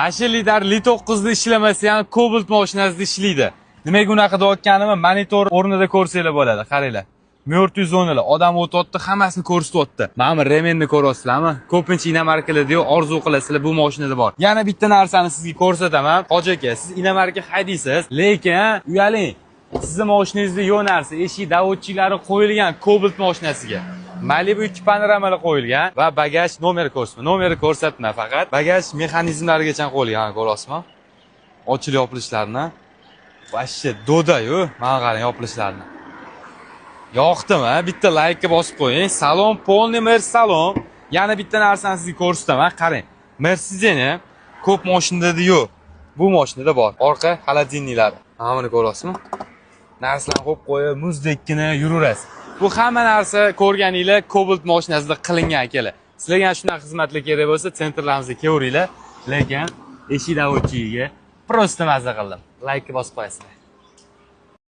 Mana Lidar Li 9da ishlamasa ham, Cobalt mashinasida ishlaydi. Nimaga unaqa deyotganimni monitor o'rnida ko'rsanglar bo'ladi. Qaranglar. Мёртвый zonalar, odam o'tyapti, hammasini ko'rsatyapti. Mana bu ремень ni ko'ryapsizlarmi? Ko'pincha иномарка larda yo'q, orzu qilasizlar, bu mashinada bor. Yana bitta narsani sizga ko'rsataman. Hoji aka, siz иномарка haydaysiz, lekin uyaling. Sizni mashinangizda yo'q narsa, eshik доводчик lari qo'yilgan Cobalt mashinasiga. Malibu 2 panoramalar qo'yilgan va bagaj nomeri ko'rsatma. Nomeri ko'rsatma faqat. Bagaj mexanizmlarigacha qo'yilgan, ko'ryapsizmi? Ochilib yopilishlarini. Вообще doda-yu, mana qarang yopilishlarini. Yoqdimi? Bitta laykka bosib qo'ying. Salon полный Mercedes salon. Yana bitta narsani sizga ko'rsataman. Qarang. Mercedesni ko'p mashinada yo'q. Bu mashinada bor. Orqa холодильник lari. Mana buni ko'ryapsizmi? Narsalarni qo'yib qo'yib, muzdekkina yuraverasiz. Bu hamma narsa ko'rganinglar Cobalt mashinasida qilingan, akalar. Sizlarga ham shunaqa xizmatlar kerak bo'lsa, центр larimizga kelaveringlar. Lekin eshik доводчик iga просто maza qildim. Laykka bosib qo'yasizlar.